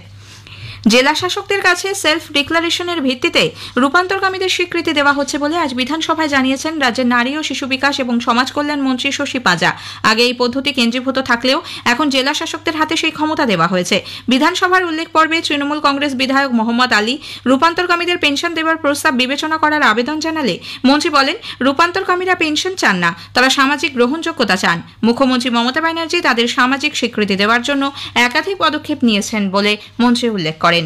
জেলা শাসকদের কাছে সেলফ ডিক্লারেশনের ভিত্তিতে রূপান্তরকামীদের স্বীকৃতি দেওয়া হচ্ছে বলে আজ বিধানসভায় জানিয়েছেন রাজ্যের নারী ও শিশু বিকাশ এবং সমাজ কল্যাণ মন্ত্রী শশী পাঁজা। আগে এই পদ্ধতি কেন্দ্রীভূত থাকলেও এখন জেলা শাসকদের হাতে সেই ক্ষমতা দেওয়া হয়েছে। বিধানসভার উল্লেখ পর্বে তৃণমূল কংগ্রেস বিধায়ক মোহাম্মদ আলী রূপান্তরকামীদের পেনশন দেওয়ার প্রস্তাব বিবেচনা করার আবেদন জানালে মন্ত্রী বলেন, রূপান্তরকামীরা পেনশন চান না, তারা সামাজিক গ্রহণযোগ্যতা চান। মুখ্যমন্ত্রী মমতা ব্যানার্জি তাদের সামাজিক স্বীকৃতি দেওয়ার জন্য একাধিক পদক্ষেপ নিয়েছেন বলে মন্ত্রী উল্লেখ করেন।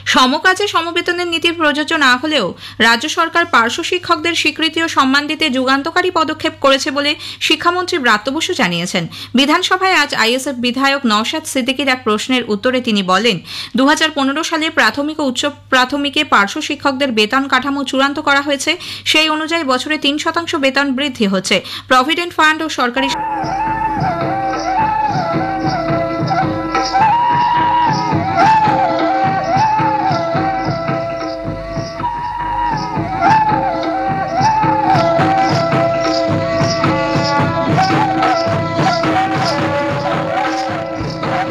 সমকাজে সমবেতনের নীতির প্রযোজ্য না হলেও রাজ্য সরকার পার্শ্ব শিক্ষকদের স্বীকৃতি ও সম্মান দিতে যুগান্তকারী পদক্ষেপ করেছে বলে শিক্ষামন্ত্রী ব্রাত্য বসু জানিয়েছেন। বিধানসভায় আজ আইএসএফ বিধায়ক নওশাদ সিদ্দিকীর এক প্রশ্নের উত্তরে তিনি বলেন, দু সালে প্রাথমিক ও উচ্চ প্রাথমিকে পার্শ্ব শিক্ষকদের বেতন কাঠামো চূড়ান্ত করা হয়েছে। সেই অনুযায়ী বছরে তিন শতাংশ বেতন বৃদ্ধি হচ্ছে। প্রভিডেন্ট ফান্ড ও সরকারি